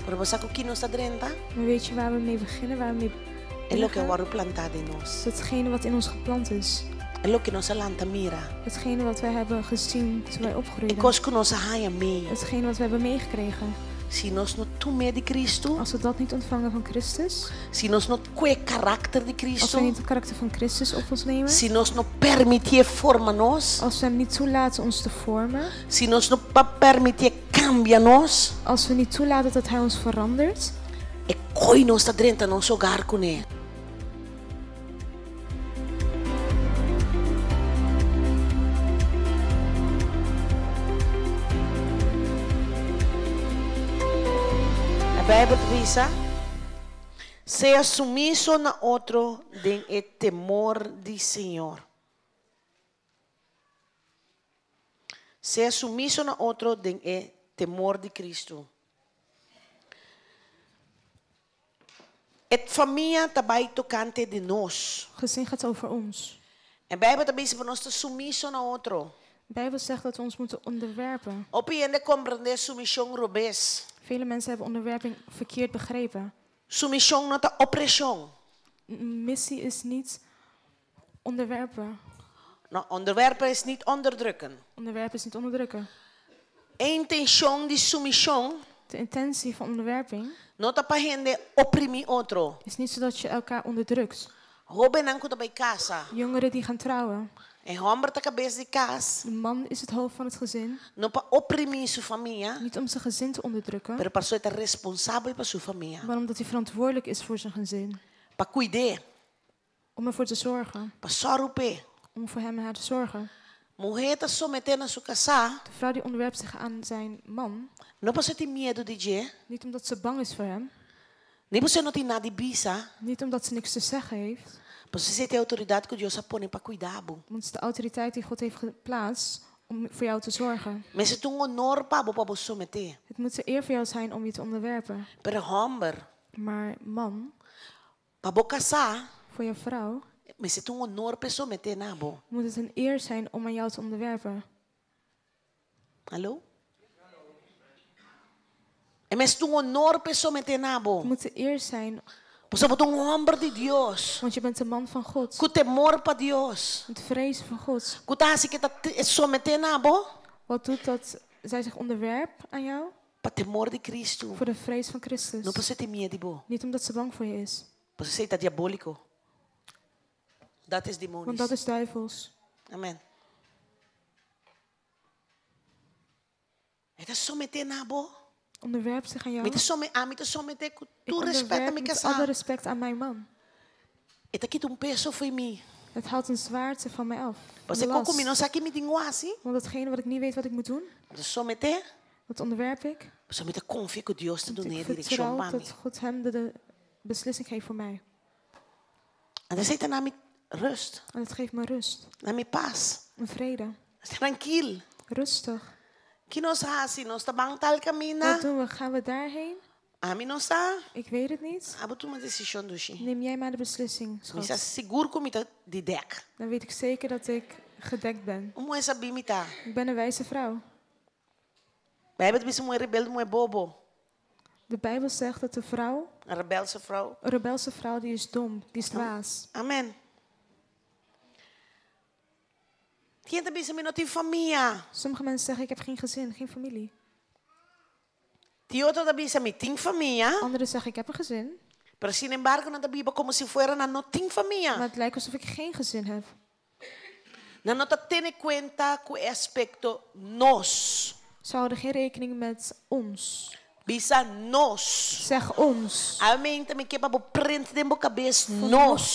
Pero bo sa ku ki nos ta drenta? Maar weet je waar we mee beginnen, waar we mee E loke a binnengaan? wòrdu plantá den nos. Datgene wat in ons geplant is. E loke nos a lanta mira. Hetgene wat wij hebben gezien toen wij E opgroeiden. kos ku nos a haña mee. Hetgene wat we hebben meegekregen. Si nos no tum'é di Kristu. Als we dat niet ontvangen van Christus. Si nos no kue karakter di Als Kristu. wij niet het karakter van Christus op ons nemen. Si nos no permitié forma nos. Als we hem niet toelaten ons te vormen. Si nos no pa permitié kambia nos. Als we niet toelaten dat hij ons verandert. E koi nos ta drenta nos hogar kuné. E Bijbel ta bisa, Sea sumiso na otro den e temor di Señor. Sea sumiso na otro den e temor di Cristo. E famia ta bai tokante di nos. Gezin gaat over ons. E Bijbel ta bisa pa nos ta sumiso na otro. De Bijbel zegt dat we ons moeten onderwerpen. Hopi hende komprendé sumishon robes. Vele mensen hebben onderwerping verkeerd begrepen. Sumishon no ta opreshon. Missie is niet onderwerpen. No, onderwerpen is niet onderdrukken. Onderwerpen is niet onderdrukken. E intenshon di sumishon. De intentie van onderwerping. No ta pa hende oprimí otro. Is niet zodat je elkaar onderdrukt. Hóbennan ku ta bai kasa. Jongeren die gaan trouwen. E hòmber ta kabes di kas. De man is het hoofd van het gezin. No pa oprimí su famia. Niet om zijn gezin te onderdrukken. Pero pasobra e ta responsabel pa su famia. Maar omdat hij verantwoordelijk is voor zijn gezin. Pa kuid'é. Om ervoor te zorgen. Pa sòru p'e. Om voor hem en haar te zorgen. Muhé ta someté na su kasá. De vrouw die onderwerpt zich aan zijn man. No pasobra e tin miedu di dje. Niet omdat ze bang is voor hem. Ni pasobra e no tin nada di bisa. Niet omdat ze niks te zeggen heeft. Pasobra esei ta e outoridat ku Dios a pone pa kuida bo. Want het is de autoriteit die God heeft geplaatst om voor jou te zorgen. Mester ta un honor pa bo pa bo someté. Het moet de eer voor jou zijn om je te onderwerpen. Pero hòmber. Maar man. Pa bo kasá. Voor jouw vrouw. Mester ta un honor p'e someté na bo. Moet het een eer zijn om aan jou te onderwerpen. Hallo? E mester ta un honor p'e someté na bo. Het moet de eer zijn. Pasobra bo ta un hòmber di Dios. Want je bent een man van God. Ku temor pa Dios. Met vrees voor God. Ku ta hasi ku e ta someté na bo. Wat doet dat zij zich onderwerpt aan jou? Pa temor di Cristo. Voor de vrees van Christus. No pasobra e tin miedu di bo. Niet omdat ze bang voor je is. Pasobra esei ta diabóliko. Dat is demonisch. Want dat is duivels. Amen. E ta someté na bo. Onderwerpt zich aan jou. Mi ta some, ami ta someté ku Ik tur respet na onderwerp mi met kasá. alle respect aan mijn man. E ta kita un peso fo'i mi. Het haalt een zwaarte van mij af. Pasobra Een koko mi last. no sa ki mi tin ku hasi. Want datgene wat ik niet weet wat ik moet doen. Mi ta someté. Dat onderwerp ik. Pasobra mi ta konfia ku Dios ta Want dun'é ik direkshon vertrouw pa mi. dat God hem de beslissing geeft voor mij. En esei ta na mi rust. En het geeft me rust. Na mi pas. En vrede. Trankil. Rustig. Ki nos hasi? Nos ta ban tal kaminda? Wat doen we? Gaan we daarheen? Ami no sa. Ik weet het niet. Abo tuma desishon, dushi. Neem jij maar de beslissing, Mi sa schat. sigur ku mi ta di dèk. Dan weet ik zeker dat ik gedekt ben. Un muhé sabí mi ta. Ik ben een wijze vrouw. Bijbel ta bisa muhé rebelde, muhé bobo. De Bijbel zegt dat de vrouw, Een rebelse vrouw. een rebelse vrouw, die is dom, die is dwaas. Amen. Tin ta bisa mi no tin famia. Sommige mensen zeggen, ik heb geen gezin, geen familie. Tin otro ta bisa mi tin famia. Anderen zeggen, ik heb een gezin. Pero sin embargo nan ta biba como si fuera nan no tin famia. Maar het lijkt alsof ik geen gezin heb. Nan no ta tene cuenta cu e aspecto nos. Ze houden geen rekening met ons. Bisa nos. Zeg ons. Amen. Mi ke pa bo print den bo kabes Vanochtend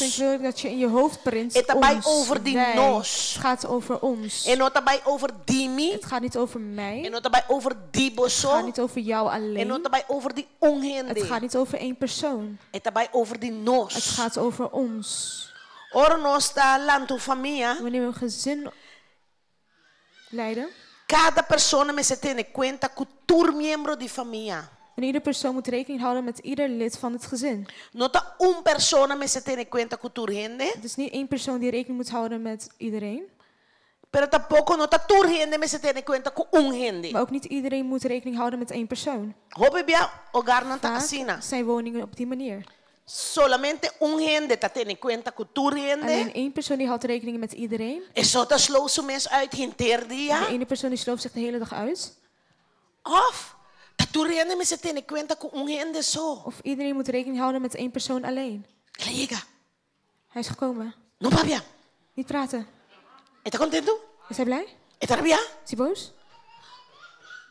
nos. wil ik dat je in je hoofd print E ta bai ons, over di wij. nos. Het gaat over ons. E no ta bai over di mi. Het gaat niet over E mij. no ta bai over di Het gaat boso. niet over jou E no alleen. ta bai over di un hende. Het gaat niet over één persoon. E ta bai over di Het nos. gaat over ons. Ora nos ta lanta un famia. Wanneer we een gezin leiden. Kada persona mester tene kuenta ku tur miembro di famia. En ieder persoon moet rekening houden met ieder lid van het gezin. No ta un persona mester tene kuenta ku tur hende. Het is niet één persoon die rekening moet houden met iedereen. Pero tampoko no ta tur hende mester tene kuenta ku un hende. Maar ook niet iedereen moet rekening houden met één persoon. Hopi bia hogarnan ta Vaak asina. zijn woningen op die manier. Solamente un hende ta tene kuenta ku tur hende. Alleen één persoon die houdt rekening met iedereen. E so ta sloot su mes uit henter dia. De ene persoon die slooft zich de hele dag uit. Òf ta tur hende mester tene kuenta ku un hende so. Of iedereen moet rekening houden met één persoon alleen. El a yega. Hij is gekomen. No papia. Niet praten. E ta kontentu? Is hij blij? E ta rabiá? Is hij boos?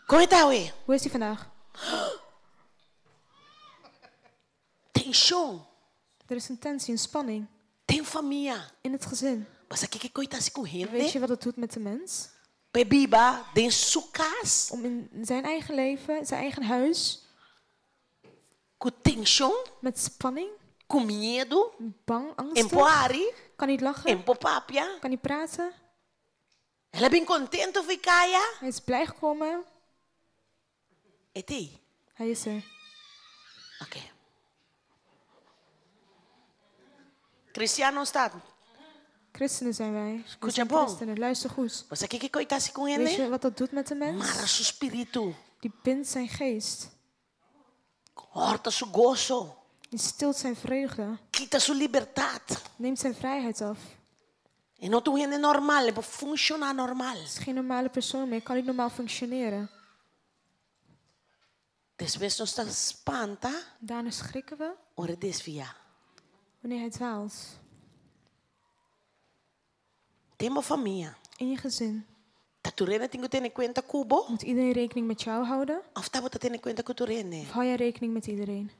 Kon e ta awe? Hoe is hij vandaag? Tenshon. Er is een tensie, een spanning Den famia. in het gezin. Bo sa kiko e kos ta hasi ku Weet hende? je wat dat doet met de mens? P'e biba den su kas. Om in zijn eigen leven, zijn eigen huis, Ku tenshon, met spanning, ku miedu, bang, e angstig, n por hari, kan niet lachen, e n por papia. kan niet praten. El a bin kontentu fo'i kaya. Hij is blij gekomen. E t'ei. Hij is er. Oké. Kristian nos ta. Christenen zijn wij. We Skucha zijn bon. christenen. Luister goed. Bo sa kiko e kos ta hasi ku Weet hende? je wat dat doet met de mens? Mara su spiritu. Die bindt zijn geest. Hòrta su goso. Die stilt zijn vreugde. Kita su libertat. Neemt zijn vrijheid af. E no ta un hende normal, e n por funshoná normal. Het is geen normale persoon meer. Kan niet normaal functioneren. Despues nos ta spanta, Daarna schrikken we ora e desviá. wanneer hij dwaalt. Den bo famia. In je gezin. Ta tur hende tin ku tene kuenta ku bo? Moet iedereen rekening met jou houden? Òf ta bo ta tene kuenta ku tur hende? Of hou jij rekening met iedereen?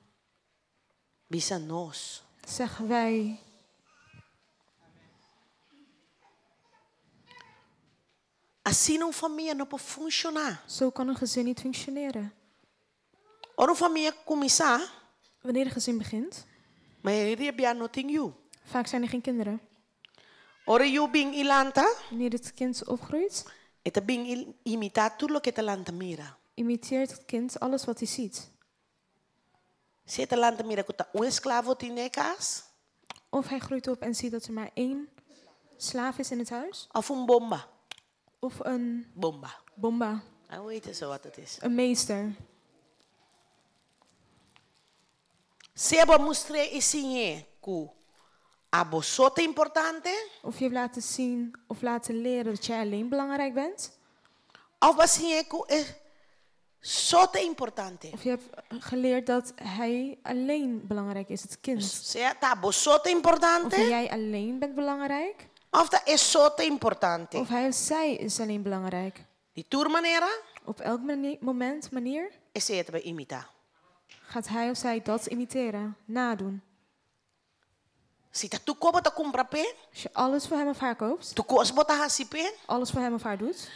Bisa nos. Zeg wij. Asina un famia no por funshoná. Zo kan een gezin niet functioneren. Ora un famia kuminsá, Wanneer een gezin begint, mayoria bia no tin yu. vaak zijn er geen kinderen. Ora e yu bin i lanta, Wanneer het kind opgroeit, e ta bin i imitá tur loke e ta lanta mira. imiteert het kind alles wat hij ziet. Si e ta lanta mira ku ta un esklavo tin den kas, Of hij groeit op en ziet dat er maar één slaaf is in het huis. òf un bomba. Of een Bomba. bomba, Ah, weet zo wat het is. een meester. Sea bo a mustr'é i siñ'é ku abo so ta importante, Of je hebt laten zien of laten leren dat jij alleen belangrijk bent. òf bo a siñ'é ku e so ta importante. Of je hebt geleerd dat hij alleen belangrijk is, het kind. Sea ta abo so ta Of importante, jij alleen bent belangrijk. òf ta e so ta importante. Of hij of zij is alleen belangrijk. Di tur manera, Op elk moment, manier, esei e ta bai imitá. gaat hij of zij dat imiteren, nadoen. Si ta tur kos bo ta kumpra p'e, Als je alles voor hem of haar koopt, tur kos bo ta hasi p'e, alles voor hem of haar doet.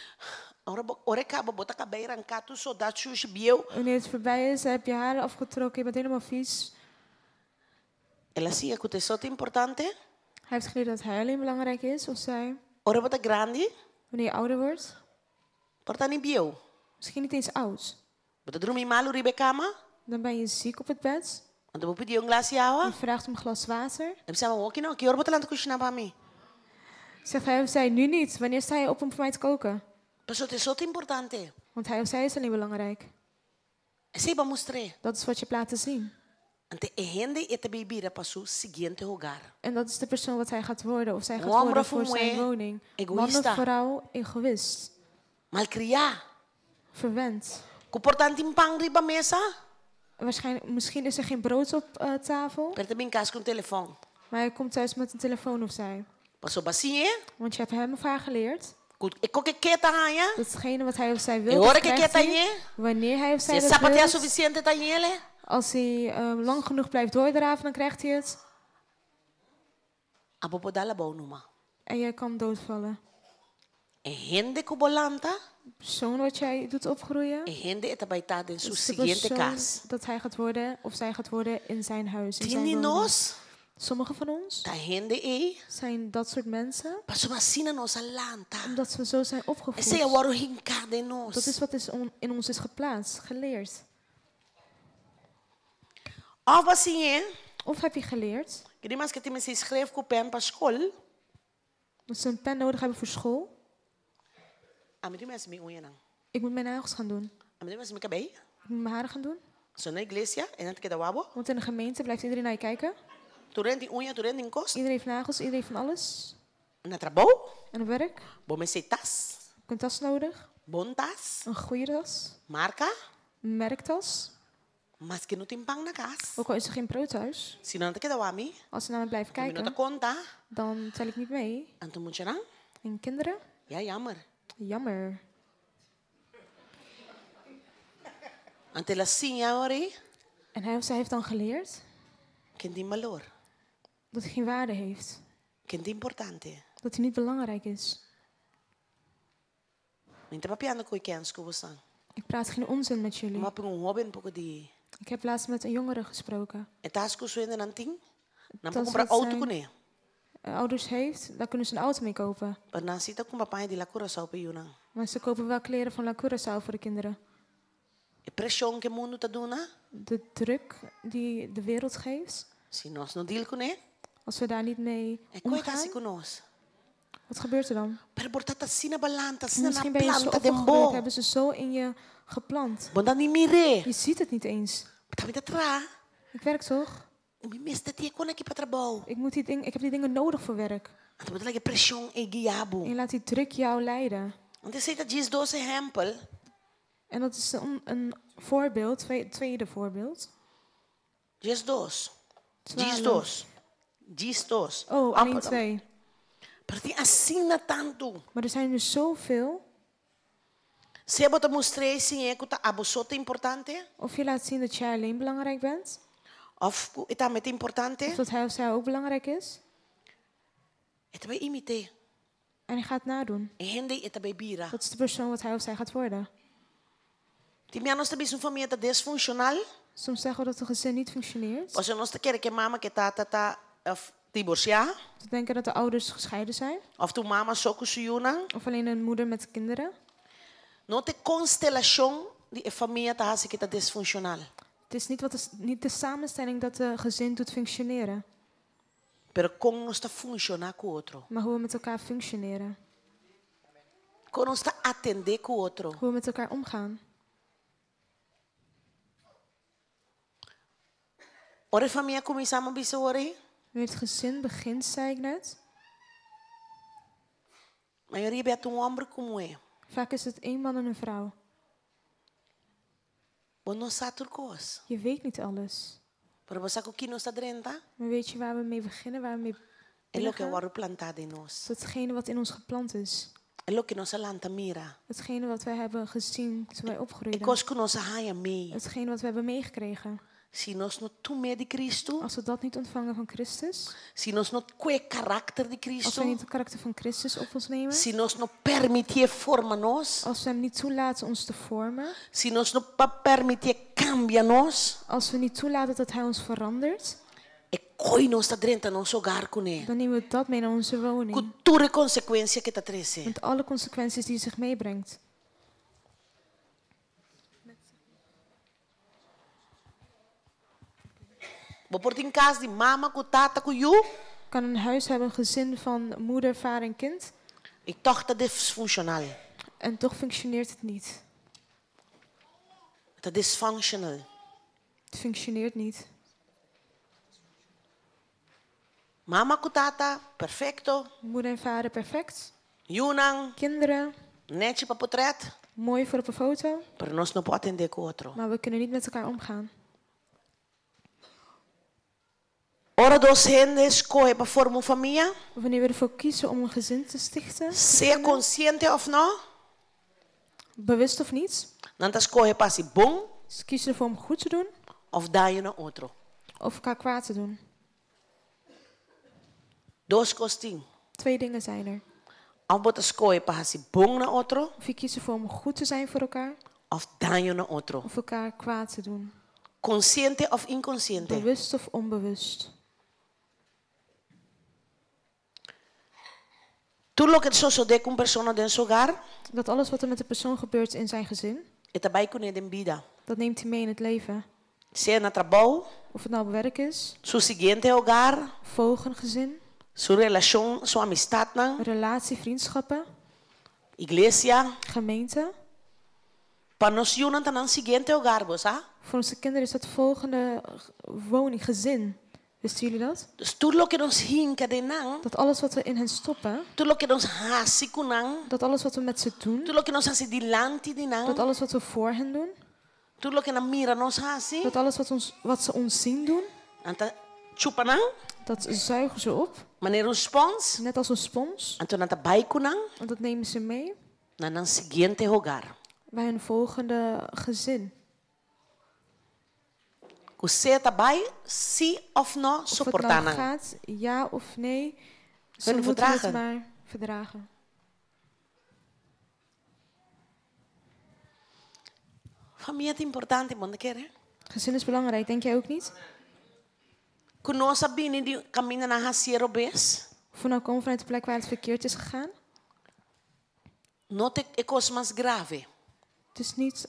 ora bo, ora e kaba bo ta kabei ranká tur sodá shushi bieu. Wanneer het voorbij is, heb je haren afgetrokken, je bent helemaal vies. El a siña ku ta e so ta importante. Hij heeft geleerd dat hij alleen belangrijk is, of zij. Ora bo ta grandi, Wanneer je ouder wordt, por ta ni bieu. misschien niet eens oud. Bo ta drumi malu riba e kama, Dan ben je ziek op het bed. anto bo pidi un glas di awa. Je vraagt om een glas water. E ta bisa, Awor no, ki ora bo ta lanta kushiná pa mi? Zegt hij of zij nu niet. Wanneer sta je op om voor mij te koken? Pasobra ta e so ta importante. Want hij of zij is alleen belangrijk. Esei bo a mustr'é. Dat is wat je hebt laten zien. Anto e hende ei ta bai bira pa su siguiente hogar. En dat is de persoon wat hij gaat worden of zij gaat Homber worden of voor zijn mujer, woning. egoïsta. Man of vrouw, egoïst, Malkriá. verwend. Ku por ta n' tin pan riba mesa, Waarschijnlijk, misschien is er geen brood op eh, tafel, pero e ta bin kas ku un telefòn. maar hij komt thuis met een telefoon of zij. Pasobra b'a siñ'é, Want je hebt hem of haar geleerd ku e kos ku e ke e ta haña, datgene wat hij of zij e wil, ora dat ku e ke krijgt ta hij. hañ'é, Wanneer hij of si zij e dat sapateá wil, sufisiente ta hañ'é. als hij eh, lang genoeg blijft doordraven, dan krijgt hij het. Abo por dal abou numa. En jij kan doodvallen. E hende ku bo lanta, De persoon wat jij doet opgroeien, e hende ei ta bai ta den su is de siguiente persoon kas. dat hij gaat worden of zij gaat worden in zijn huis. In Tin zijn di woning. nos, Sommigen van ons ta hende ei, zijn dat soort mensen, pasobra asina nos a lanta. omdat we zo zijn Esei a opgevoed. wòrdu hinká den nos. Dat is wat is in ons is geplaatst, geleerd. Òf b'a siñ'é, Of heb je geleerd ku di maske tin mester skref ku pèn pa skol, dat ze een pen nodig hebben voor school? Ami tin hasi mi uñanan. Ik moet mijn nagels gaan doen. Ami tin hasi mi kabei. Ik moet mijn haren gaan doen. So na iglesia, e nan ta keda wak bo. Want in de gemeente blijft iedereen naar je kijken. Tur hende tin uña, tur hende tin kos. Iedereen heeft nagels, iedereen heeft van alles. Na trabou, En op werk, bo mester tas. heb ik een tas nodig. Bon tas. Een goede tas. Marka. Een merktas. Maske no tin pan na kas. Ook al is er geen brood thuis. Si nan ta keda wak mi, Als ze naar me blijven mi no ta kijken, konta. dan tel ik niet mee. Anto muchanan? En kinderen? Ja, jammer. Jammer. Anto el a siña ora ei, En hij of zij heeft dan geleerd ku e n' tin balor, dat hij geen waarde heeft. ku e n' ta importante. Dat hij niet belangrijk is. Mi n' ta papiando kos kens ku boso. Ik praat geen onzin met jullie. M'a papia ku un hóben poko dia. Ik heb laatst met een jongere gesproken. E tas ku su hendenan tin, nan por Tas kumpra wat outo zijn kuné. ouders heeft, daar kunnen ze een auto mee kopen. Pero nan sí ta kumpra paña di La Curaçao pa yunan. Maar ze kopen wel kleren van La Curaçao voor de kinderen. E preshon ku mundu ta duna, De druk die de wereld geeft, si nos no deal kuné, als we daar niet mee e kos ei ta omgaan, hasi ku nos. wat gebeurt er dan? Pero por ta asina b'a lanta, asina Misschien na ben je zo planta den opgegroeid, bo. hebben ze zo in je geplant. Bo n' ta ni mir'é. Je ziet het niet eens. Ta mi ta traha. Ik werk toch? Mi mester tin e kosnan aki pa trabou. Ik, moet die ding, ik heb die dingen nodig voor werk. Anto bo ta laga e preshon ei guia bo. En je laat die druk jou leiden. Anto esei ta djis dos ehèmpel. En dat is een voorbeeld, tweede voorbeeld. Djis dos. Djis 12. dos. Djis dos. Oh, alleen Amper- twee. Pero tin asina tantu. Maar er zijn er zoveel. Sea bo ta mustra sin ku ta abo so ta importante, Of je laat zien dat jij alleen belangrijk bent. òf ku e tambe ta importante, Of dat hij of zij ook belangrijk is. e ta bai imitá. En hij gaat nadoen. E hende ei e ta bai bira. Dat is de persoon wat hij of zij gaat worden. Tin bia nos ta bisa un famia ta disfunshonal, Soms zeggen we dat een gezin niet functioneert. pasobra nos ta kere ku e mama ku e tata ta òf divorsiá, Ze denken dat de ouders gescheiden zijn. òf ta un mama so ku su yunan. Of alleen een moeder met kinderen. No ta e konstelashon di e famia ta hasi ku e ta disfunshonal. Het is niet, wat de, niet de samenstelling dat de gezin doet functioneren. Pero kon nos ta funshoná ku otro. Maar hoe we met elkaar functioneren. Kon nos ta atendé ku otro. Hoe we met elkaar omgaan. Ora e famia kuminsá, m'a bisa awor ei. Wanneer het gezin begint, zei ik net. Mayoria bia ta un hòmber ku muhé. Vaak is het één man en een vrouw. Bo no sa tur kos. Je weet niet alles. Pero bo sa ku ki nos ta drenta, Maar weet je waar we mee beginnen, waar we mee e loke binnengaan? a wòrdu plantá den nos. Dat is hetgene wat in ons geplant is. E loke nos a lanta mira. Hetgene wat wij hebben gezien toen wij E opgroeiden. kos ku nos a haña mee. Hetgene wat we hebben meegekregen. Si nos no tum'é di Kristu, Als we dat niet ontvangen van Christus, si nos no kue e karakter di als we Kristu, niet het karakter van Christus op ons nemen, si nos no permitié forma nos, als we hem niet toelaten ons te vormen, si nos no pa permitié kambia nos, als we niet toelaten dat hij ons verandert, e kos ei nos ta drenta nos hogar kuné. dan nemen we dat mee naar onze woning. Ku tur e konsekuensia ku e ta trese. Met alle consequenties die het zich meebrengt. Bo por tin kas di mama ku tata ku yu, Kan een huis hebben, een gezin van moeder, vader en kind, i tòg ta disfunshonal. en toch functioneert het niet. Ta dysfunctional. Het functioneert niet. Mama ku tata, perfekto. Moeder en vader perfect. Yunan, Kinderen, nechi pa potrèt. mooi voor op een foto, Pero nos no por atendé ku otro. maar we kunnen niet met elkaar omgaan. Ora dos hende skohe pa forma un famia, Wanneer we ervoor kiezen om een gezin te stichten, sea konsiente òf no, bewust of niet, nan ta skohe pa hasi bon ze kiezen ervoor om goed te doen òf daño na otro. of elkaar kwaad te doen. Dos kos tin. Twee dingen zijn er. Òf bo ta skohe pa hasi bon na otro, Of je kiest ervoor om goed te zijn voor elkaar òf daño na otro. of elkaar kwaad te doen. Konsiente òf inkonsiente. Bewust of onbewust. Tur loke sosodé ku un persona den su hogar, Dat alles wat er met de persoon gebeurt in zijn gezin, e ta bai kuné den bida. dat neemt hij mee in het leven. Sea na trabou, Of het nou op werk is, su siguiente hogar, volgend gezin, su relashon, su amistatnan, relatie, vriendschappen. Iglesia, Gemeente, pa nos yunan ta nan siguiente hogar, bo sa? Voor onze kinderen is dat volgende woning, gezin. Wisten jullie dat? Dus tur loke nos hinka den nan, Dat alles wat we in hen stoppen, tur loke nos hasi ku nan, dat alles wat we met ze doen, tur loke nos hasi dilanti di nan, dat alles wat we voor hen doen, tur loke nan mira nos hasi, dat alles wat ze ons zien doen, nan ta chupa nan, dat zuigen ze op, manera un spons, net als een spons. anto nan ta bai ku nan, En dat nemen ze mee na nan siguiente hogar. Bij hun volgende gezin. Ku sea ta bai, si òf no, Of het soportá nou nan. gaat, ja of nee, ze Hun moeten het verdragen. Maar verdragen. Famia ta importante, bo no ta kere? Gezin is belangrijk, denk jij ook niet? Ku nos a bini di kaminda nan a hasié robes, Of we nou komen vanuit de plek waar het verkeerd is gegaan. No ta e kos mas grave. Het is niet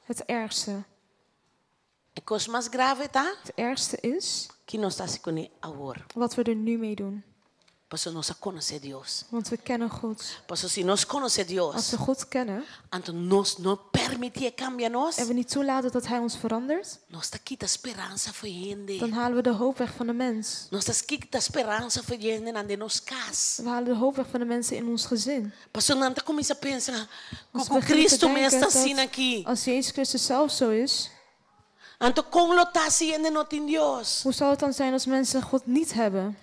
het ergste. E kos mas grave ta Het ergste is ki nos ta hasi kuné awor. Wat we er nu mee doen. Pasobra nos a konosé Dios. Want we kennen God. Pasobra si nos konosé Dios, Als we God kennen anto nos no permitié kambia nos, en we niet toelaten dat Hij ons verandert, nos ta kita speransa for di hende. Dan halen we de hoop weg van de mens. Nos ta kita speransa for di hendenan den nos kas. We halen de hoop weg van de mensen in ons gezin. Pasobra nan ta kuminsá pensa Dus ku we beginnen te Kristu mes denken ta dat asina aki. als Jezus Christus zelf zo is, Anto kon lo ta si hende no tin Dios? Hoe zal het dan zijn als mensen God niet hebben?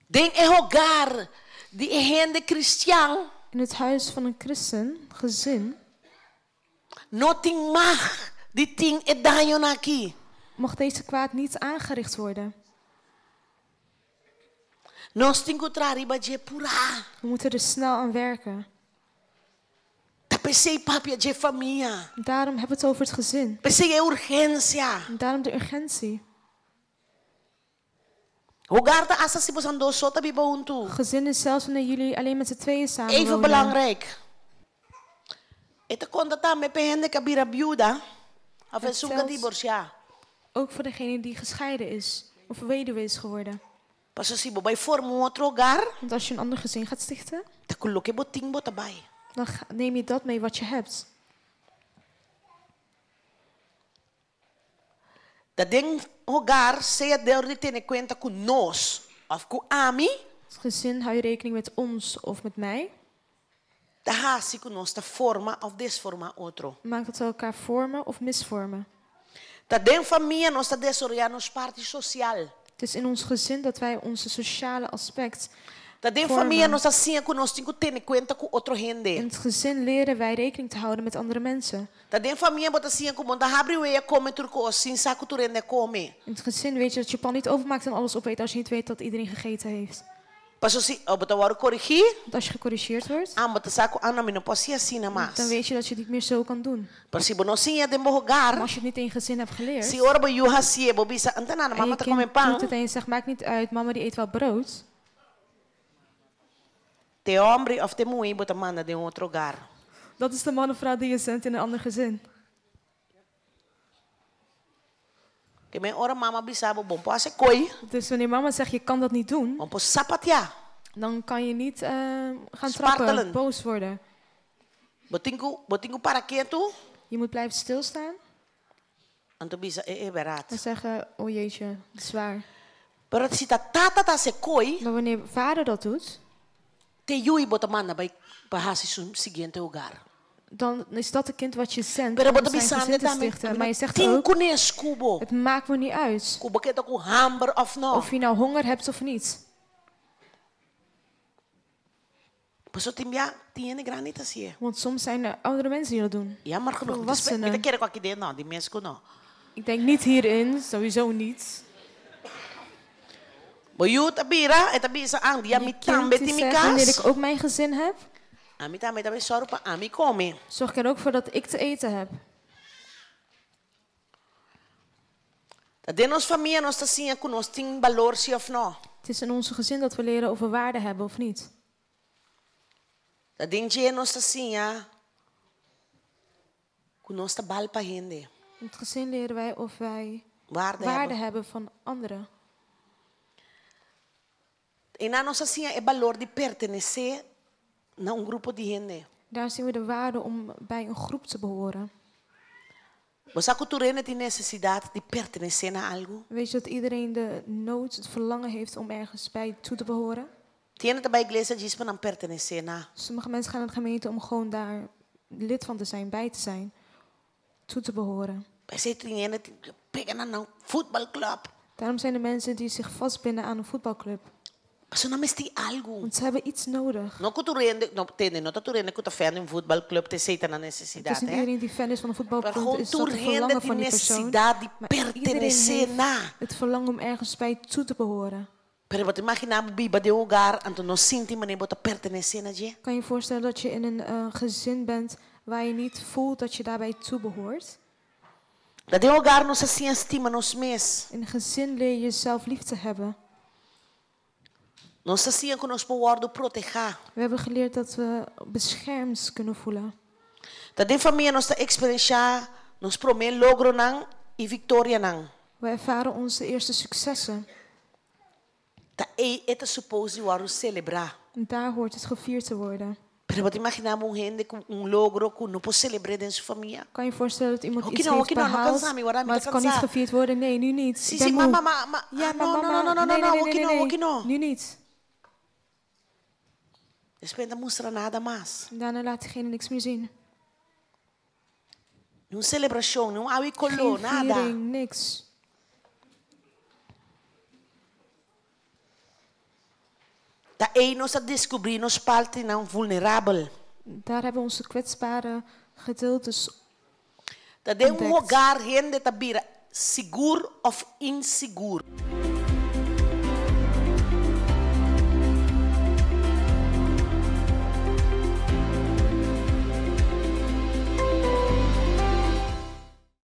Den e hogar di e hende kristian In het huis van een christen, gezin, no tin mag di tin e dañonan aki. Mag deze kwaad niet aangericht worden. Nos tin ku traha riba dje purá. We moeten er snel aan werken. Ta p'esei papia dje famia. Daarom hebben we het over het gezin. P'esei e urgensia. En daarom de urgentie. Hogar ta asta si boso dos so ta biba huntu. Gezin is zelfs wanneer jullie alleen met z'n tweeën samen Even wonen. belangrijk. E ta konta tambe pa hende ku a bira biuda. Of Het esun ku telt divorsiá. ook voor degene die gescheiden is of weduwe is geworden. Pasobra si bo bai forma un otro hogar, Want als je een ander gezin gaat stichten, ta ku loke bo tin bo ta bai. Dan neem je dat mee wat je hebt. Ta den hogar, sea dor di tene kuenta ku nos, òf ku ami, Het gezin hou je rekening met ons of met mij. Ta hasi ku nos ta forma òf desformá otro. Maakt dat we elkaar vormen of misvormen. Ta den famia nos ta desaroyá nos parti sosial. Het is in ons gezin dat wij onze sociale aspect Ta den vormen. famia nos ta siña ku nos tin ku tene kuenta ku otro hende. In het gezin leren wij rekening te houden met andere mensen. Ta den famia bo ta siña ku bo no ta habri wea kome tur kos sin sa ku tur hende a kome. In het gezin weet je dat je pan niet openmaakt en alles opeet als je niet weet dat iedereen gegeten heeft. Paso si bo ta wòrdu korigí, Want als je gecorrigeerd wordt, ah, bo ta sa ku ah, no, mi no por hasi asina mas. Dan weet je dat je het niet meer zo kan doen. Pero si bo no siña den bo hogar, Maar als je het niet in je gezin hebt geleerd, si ora bo yu hasié, bo bisa, anto nada, en mama je ta kome kind pan. doet het en je zegt, maakt niet uit, mama die eet wel brood. Te hòmber òf te muhé bo ta manda den otro hogar. Dat is de man of vrouw die je zendt in een ander gezin. Ke men ora mama bisa bo bo n por hasi e koi. Dus wanneer mama zegt, je kan dat niet doen, Bo n por sapateá. Dan kan je niet gaan trappen, Spartelen. boos worden. Bo tin ku, bo tin ku para ketu. Je moet blijven stilstaan Anto bisa e e bèrdat. en zeggen, oh jeetje, het is waar. Pero si ta tata ta hasi e koi, Maar wanneer vader dat doet, te yu bo ta manda bai pa hasi su siguiente hogar. Dan is dat het kind wat je zendt Pero om bo ta zijn bisando gezin te tambe, stichten. Maar je zegt tin ook, kunes ku bo. het maakt me niet uit Ku bo keda ku hamber òf no. of je nou honger hebt of niet. Paso tin bia tin hende grandi ta hasié. Want soms zijn er oudere mensen die dat doen. Jammer genoeg. Volwassenen. Mi ta kere ku aki den no, di mes ku no. Ik denk niet hierin, sowieso niet. Bo yu ta bira, e ta bisa ah, dia Je mi kind tambe die tin mi zegt, wanneer kas. ik ook mijn gezin heb, Ami tambe ta bai sòru pa ami kome. Zorg ik er ook voor dat ik te eten heb. Ta den nos famia nos ta siña ku nos tin balor si òf no. Het is in ons gezin dat we leren of we waarde hebben of niet. Ta den dje nos ta siña ku nos ta bal pa hende. In het gezin leren wij of wij Waarde waarde hebben. hebben van anderen. Einan nos a siña e balor di pertenesé na un grupo di hende. Daar zien we de waarde om bij een groep te behoren. Bo sa ku tur hende tin nesesidat di pertenesé na algu? Weet je dat iedereen de nood, het verlangen heeft om ergens bij toe te behoren? Tin hende ta bai iglesia djis pa nan pertenesé na. Sommige mensen gaan naar de gemeente om gewoon daar lid van te zijn, bij te zijn, toe te behoren. P'esei tin hende tin pega na nan futbalklub. Daarom zijn er mensen die zich vastbinden aan een voetbalclub. Pasobra nan mester tin algu. Want ze hebben iets nodig. No ku tur hende, no, tende, no ta tur hende ku ta fan di un futbalklub ta esei ta nan Het is nesesidat, niet hè. iedereen die fan is van een Pero voetbalclub, gewoon is dat tur het hende verlangen tin van die persoon. nesesidat di Maar iedereen pertenesé heeft na. het verlangen om ergens bij toe te behoren. Pero bo ta imaginá bo biba den un hogar, anto no sinti manera bo ta pertenesé na dje? Kan je je voorstellen dat je in een gezin bent waar je niet voelt dat je daarbij toe behoort? Ta den hogar nos a siña stima nos mes. In een gezin leer je jezelf lief te hebben. Nos a siña ku nos por wòrdu protehá. We hebben geleerd dat we beschermd kunnen voelen. Ta den famia nos ta eksperenshá nos promé logronan i viktorianan. We ervaren onze eerste successen. Ta ei e ta supos di wòrdu selebrá. En daar hoort het gevierd te worden. Pero bo ta imaginá bo un hende ku un logro ku no por selebr'é den su famia? Kan je voorstellen dat iemand Hoki iets no, heeft hoki no, no behaald, kansa mi, wara mi maar ta het kan niet kansa. gevierd worden? Nee, nu niet. Sí, Ik ben sí, moe. ma, ma, ma, Ja, ah, maar no, no, mama, no, no, no, nee, no, nee, hoki nee, no, nee, hoki no. Nu niet. Despues no ta mustra nada mas. En daarna laat diegene niks meer zien. Ni un selebrashon, ni un awa i koló, Geen nada. viering, niks. Ta ei nos a deskubrí nos partinan vulnerabel. Daar hebben onze kwetsbare gedeeltes Ta den un ontdekt. hogar hende ta bira sigur òf insigur.